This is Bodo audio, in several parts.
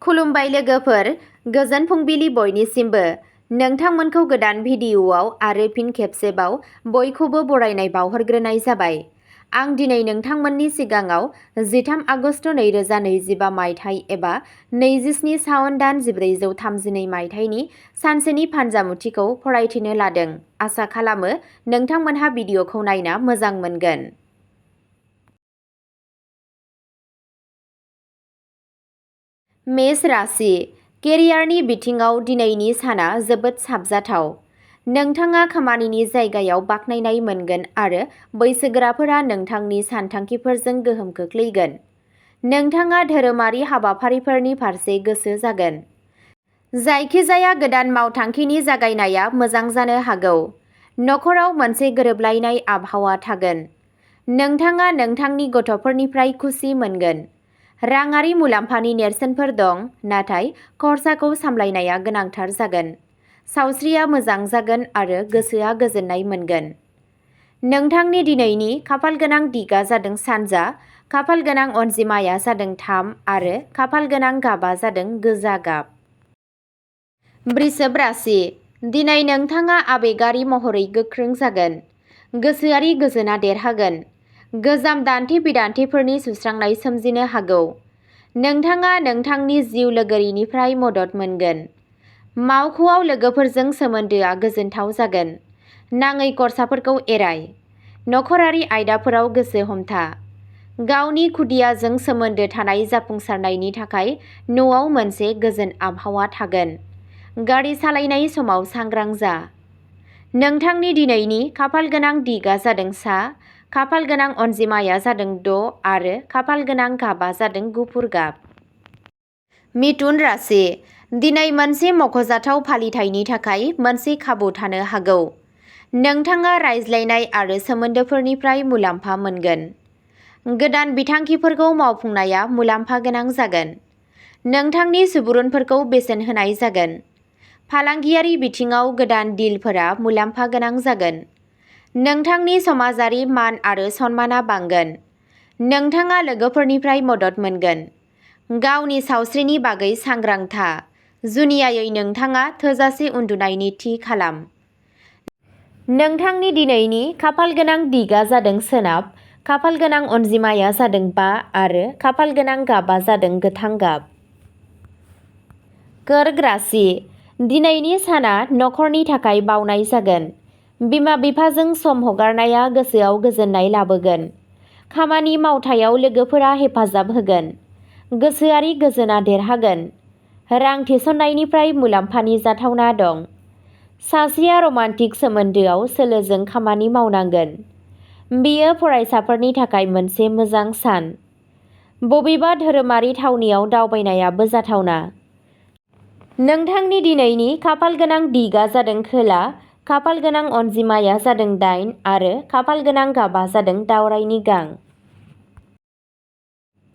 खुलुमबाय लोगोफोर, गोजोन फुंबिलि बयनिसिमबो। नोंथांमोनखौ गोदान भिडिअ'आव आरो फिन खेबसेबाव बयखौबो बरायनाय बावहरग्रोनाय जाबाय। आं दिनै नोंथांमोननि सिगाङाव 13 आगस्ट 2025 मायथाइ एबा 27 सावन दान 1432 मायथाइनि सानसेनि फान्जामुथिखौ फरायथिनो लादों। आसा खालामो नोंथांमोनहा भिडिअ'खौ नायना मोजां मोनगोन। मेष राशि, केरियारनि बिथिङाव दिनैनि साना जोबोद साबजाथाव। नोंथाङा खामानिनि जायगायाव बाख्नायनाय मोनगोन आरो बैसोगोराफोरा नोंथांनि सानथांखिफोरजों गोहोम खोख्लैगोन। नोंथाङा धोरोमारि हाबाफारिफोरनि फारसे गोसो जागोन। जायखिजाया गोदान मावथांखिनि जागायनाया मोजां जानो हागौ। नखराव मोनसे गोरोबलायनाय आबहावा थागोन। नोंथाङा नोंथांनि गथ'फोरनिफ्राय खुसि मोनगोन। राङारि मुलाम्फानि नेरसोनफोर दं, नाथाय खरसाखौ सामलायनाया गोनांथार जागोन। सावस्रिया मोजां जागोन आरो गोसोआ गोजोननाय मोनगोन। नोंथांनि दिनैनि खाफालगोनां दिगआ जादों सानजा, खाफालगोनां अनजिमाया जादों 3 आरो खाफालगोनां गाबआ जादों गोजा गाब। वृषभ राशि, दिनै नोंथाङा आबेगारि महरै गोख्रों जागोन। गोसोआरि गोजोनआ देरहागोन। गोजाम दान्थे-बिदान्थेफोरनि सुस्रांनाय सोमजिनो हागौ। नोंथाङा नोंथांनि जिउ लोगोरिनिफ्राय मदद मोनगोन। मावख'आव लोगोफोरजों सोमोन्दोआ गोजोनथाव जागोन। नाङै खरसाफोरखौ एराय। नखरारि आयदाफोराव गोसो हमथा। गावनि खुदियाजों सोमोन्दो थानाय जाफुंसारनायनि थाखाय न'आव मोनसे गोजोन आबहावा थागोन। गारि सालायनाय समाव सांग्रां जा। नोंथांनि दिनैनि खाफालगोनां दिगआ जादों सा, खाफालगोनां अनजिमाया जादों 6 आरो खाफालगोनां गाबआ जादों गुफुर गाब। मिथुन राशि, दिनै मोनसे मख'जाथाव फालिथायनि थाखाय मोनसे खाबु थानो हागौ। नोंथाङा रायज्लायनाय आरो सोमोन्दोफोरनिफ्राय मुलाम्फा मोनगोन। गोदान बिथांखिफोरखौ मावफुंनाया मुलाम्फा गोनां जागोन। नोंथांनि सुबुरुनफोरखौ बेसेन होनाय जागोन। फालांगियारि बिथिङाव गोदान डिलफोरा मुलाम्फा गोनां जागोन। नोंथांनि समाजारि मान आरो सन्मानआ बांगोन। नोंथाङा लोगोफोरनिफ्राय मदद मोनगोन। गावनि सावस्रिनि बागै सांग्रां था। जुनियायै नोंथाङा थोजासे उन्दुनायनि थि खालाम। नोंथांनि दिनैनि खाफालगोनां दिगआ जादों सोनाब, खाफालगोनां अनजिमाया जादों 5 आरो खाफालगोनां गाबआ जादों गोथां गाब। कर्क राशि, दिनैनि साना नखरनि थाखाय बावनाय जागोन। बिमा-बिफाजों सम हगारनाया गोसोआव गोजोननाय लाबोगोन। खामानि मावथायाव लोगोफोरा हेफाजाब होगोन। गोसोआरि गोजोनआ देरहागोन। रां थिसननायनिफ्राय मुलाम्फानि जाथावना दं। सासेया रमान्टिक सोमोन्दोआव सोलोजों खामानि मावनांगोन। बेयो फरायसाफोरनि थाखाय मोनसे मोजां सान। बबेबा धोरोमारि थावनियाव दावबायनायाबो जाथावना। नोंथांनि दिनैनि खाफालगोनां दिगआ जादों खोला, खाफालगोनां अनजिमाया जादों 8 आरो खाफालगोनां गाबआ जादों दावरायनि गां।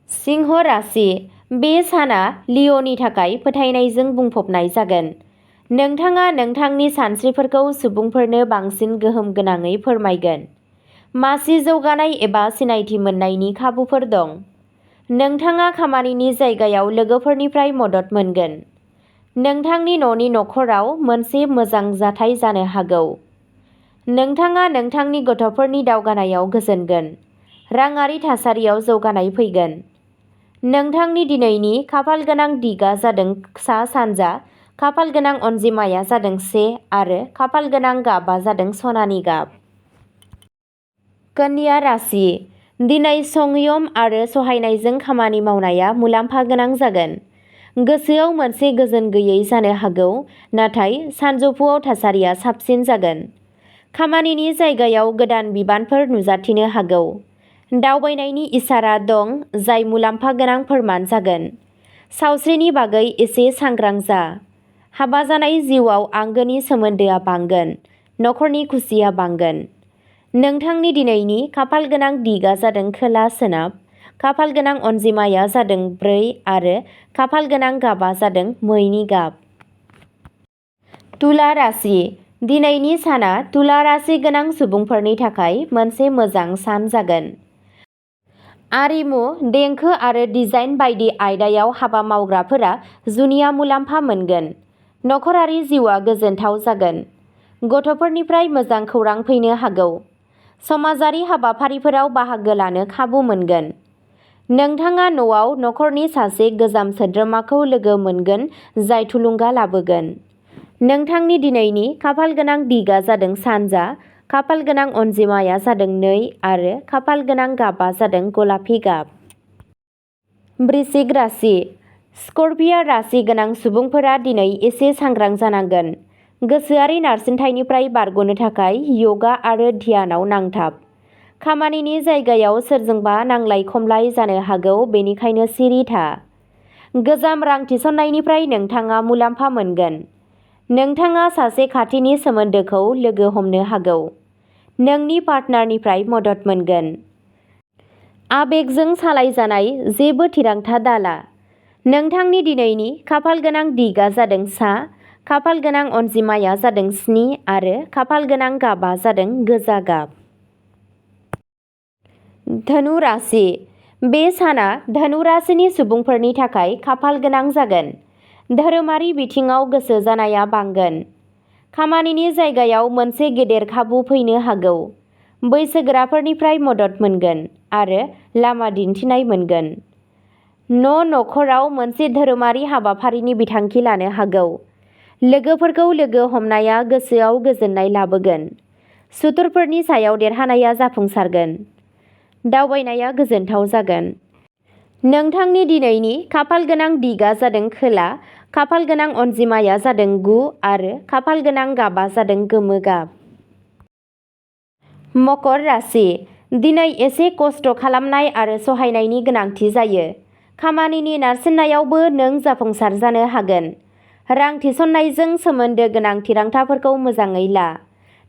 सिंह राशि, बे साना लिअ'नि थाखाय फोथायनायजों बुंफबनाय जागोन। नोंथाङा नोंथांनि सानस्रिफोरखौ सुबुंफोरनो बांसिन गोहोम गोनाङै फोरमायगोन। मासि जौगानाय एबा सिनायथि मोननायनि खाबुफोर दं। नोंथाङा खामानिनि जायगायाव लोगोफोरनिफ्राय मदद मोनगोन। नोंथांनि न'नि नखराव मोनसे मोजां जाथाय जानो हागौ। नोंथाङा नोंथांनि गथ'फोरनि दावगानायाव गोजोनगोन। राङारि थासारियाव जौगानाय फैगोन। नोंथांनि दिनैनि खाफालगोनां दिगआ जादों सा-सानजा, खाफालगोनां अनजिमाया जादों 1 आरो खाफालगोनां गाबआ जादों सनानि गाब। कन्या राशि, दिनै संयम आरो सहायनायजों खामानि मावनाया मुलाम्फा गोनां जागोन। गोसोआव मोनसे गोजोन गैयै जानो हागौ, नाथाय सानजौफुआव थासारिया साबसिन जागोन। खामानिनि जायगायाव गोदान बिबानफोर नुजाथिनो हागौ। दावबायनायनि इसारा दं जाय मुलाम्फा गोनां फोरमान जागोन। सावस्रिनि बागै एसे सांग्रां जा। हाबा जानाय जिउआव आंगोनि सोमोन्दोआ बांगोन। नखरनि खुसिया बांगोन। नोंथांनि दिनैनि खाफालगोनां दिगआ जादों खोला-सोनाब, खाफालगोनां अनजिमाया जादों 4 आरो खाफालगोनां गाबआ जादों मैनि गाब। तुला राशि, दिनैनि साना तुला राशि गोनां सुबुंफोरनि थाखाय मोनसे मोजां सान जागोन। आरिमु, देंखो आरो डिजाइन बायदि आयदायाव हाबा मावग्राफोरा जुनिया मुलाम्फा मोनगोन। नखरारि जिउआ गोजोनथाव जागोन। गथ'फोरनिफ्राय मोजां खौरां फैनो हागौ। समाजारि हाबाफारिफोराव बाहागो लानो खाबु मोनगोन। नोंथाङा न'आव नखरनि सासे गोजाम सोद्रोमाखौ लोगो मोनगोन जाय थुलुंगा लाबोगोन। नोंथांनि दिनैनि खाफालगोनां दिगा जादों सानजा, खाफालगोनां अनजिमाया जादों 2 आरो खाफालगोनां गाबआ जादों गलापि गाब। वृश्चिक राशि। स्कर्पिय राशि गोनां सुबुंफोरा दिनै एसे सांग्रां जानांगोन। गोसोआरि नारसिनथायनिफ्राय बारग'नो थाखाय यगा आरो ध्यानआव नांथाब। खामानिनि जायगायाव सोरजोंबा नांलाय-खमलाय जानो हागौ, बेनिखायनो सिरि था। गोजाम रां थिसननायनिफ्राय नोंथाङा मुलाम्फा मोनगोन। नोंथाङा सासे खाथिनि सोमोन्दोखौ लोगो हमनो हागौ। नोंनि पार्टनारनिफ्राय मदद मोनगोन। आबेगजों सालायजानाय जेबो थिरांथा दाला। नोंथांनि दिनैनि खाफालगोनां दिगा जादों सा, खाफालगोनां अनजिमाया जादों 7 आरो खाफालगोनां गाबआ जादों गोजा गाब। धनु राशि। बे साना धनु राशिनि सुबुंफोरनि थाखाय खाफालगोनां जागोन। धोरोमारि बिथिङाव गोसो जानाया बांगोन। खामानिनि जायगायाव मोनसे गेदेर खाबु फैनो हागौ। बैसोगोराफोरनिफ्राय मदद मोनगोन आरो लामा दिन्थिनाय मोनगोन। नखराव मोनसे धोरोमारि हाबाफारिनि बिथांखि लानो हागौ। लोगोफोरखौ लोगो हमनाया गोसोआव गोजोननाय लाबोगोन। सुथुरफोरनि सायाव देरहानाया जाफुंसारगोन। दावबायनाया गोजोनथाव जागोन। नोंथांनि दिनैनि खाफालगोनां दिगा जादों खोला, खाफालगोनां अनजिमाया जादों 9 आरो खाफालगोनां गाबआ जादों गोमो गाब। मकर राशि। दिनै एसे खस्थ' खालामनाय आरो सहायनायनि गोनांथि जायो। खामानिनि नारसिननायावबो नों जाफुंसार जानो हागोन। रां थिसननायजों सोमोन्दो गोनां थिरांथाफोरखौ मोजाङै ला।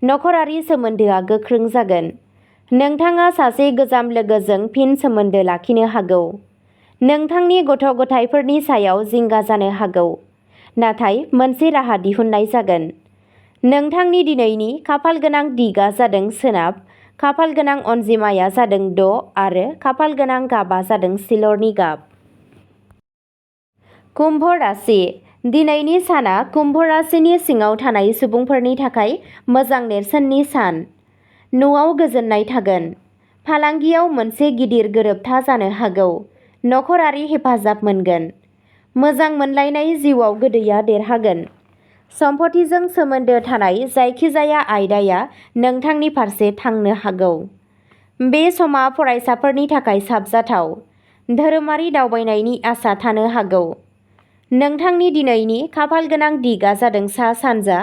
नखरारि सोमोन्दोआ गोख्रों जागोन। नोंथाङा सासे गोजाम लोगोजों फिन सोमोन्दो लाखिनो हागौ। नोंथांनि गथ'-गथायफोरनि सायाव जिंगा जानो हागौ, नाथाय मोनसे राहा दिहुननाय जागोन। नोंथांनि दिनैनि खाफालगोनां दिगा जादों सोनाब, खाफालगोनां अनजिमाया जादों 6 आरो खाफालगोनां गाबआ जादों सिलरनि गाब। कुम्भ राशि। दिनैनि साना कुम्भ राशिनि सिङाव थानाय सुबुंफोरनि थाखाय मोजां नेरसोननि सान। न'आव गोजोननाय थागोन। फालांगियाव मोनसे गिदिर गोरोबथा जानो हागौ। नखरारि हेफाजाब मोनगोन। मोजां मोनलायनाय जिउआव गोदैया देरहागोन। सम्पथिजों सोमोन्दो थानाय जायखिजाया आयदाया नोंथांनि फारसे थांनो हागौ। बे समा फरायसाफोरनि थाखाय साबजाथाव। धोरोमारि दावबायनायनि आसा थानो हागौ। नोंथांनि दिनैनि खाफालगोनां दिगा जादों सा-सानजा,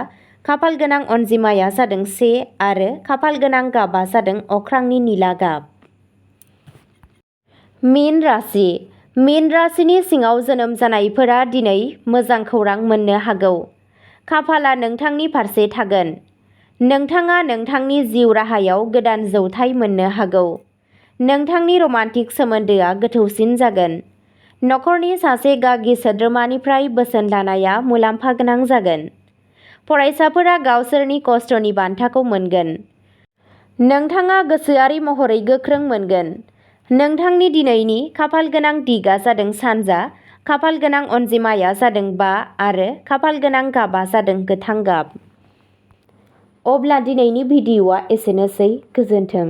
खाफालगोनां अनजिमाया जादों 1 आरो खाफालगोनां गाबआ जादों अख्रांनि निला गाब। मीन राशि। मीन राशिनि सिङाव जोनोम जानायफोरा दिनै मोजां खौरां मोननो हागौ। खाफालआ नोंथांनि फारसे थागोन। नोंथाङा नोंथांनि जिउ राहायाव गोदान जौथाय मोननो हागौ। नोंथांनि रमान्टिक सोमोन्दोआ गोथौसिन जागोन। नखरनि सासे गागि सोद्रोमानिफ्राय बोसोन लानाया मुलाम्फा गोनां जागोन। फरायसाफोरा गावसोरनि खस्थ'नि बान्थाखौ मोनगोन। नोंथाङा गोसोआरि महरै गोख्रों मोनगोन। नोंथांनि दिनैनि खाफालगोनां दिगा जादों सानजा, खाफालगोनां अनजिमाया जादों 5 आरो खाफालगोनां गाबआ जादों गोथां गाब। अब्ला दिनैनि भिडिअ'आ एसेनोसै। गोजोन्थों।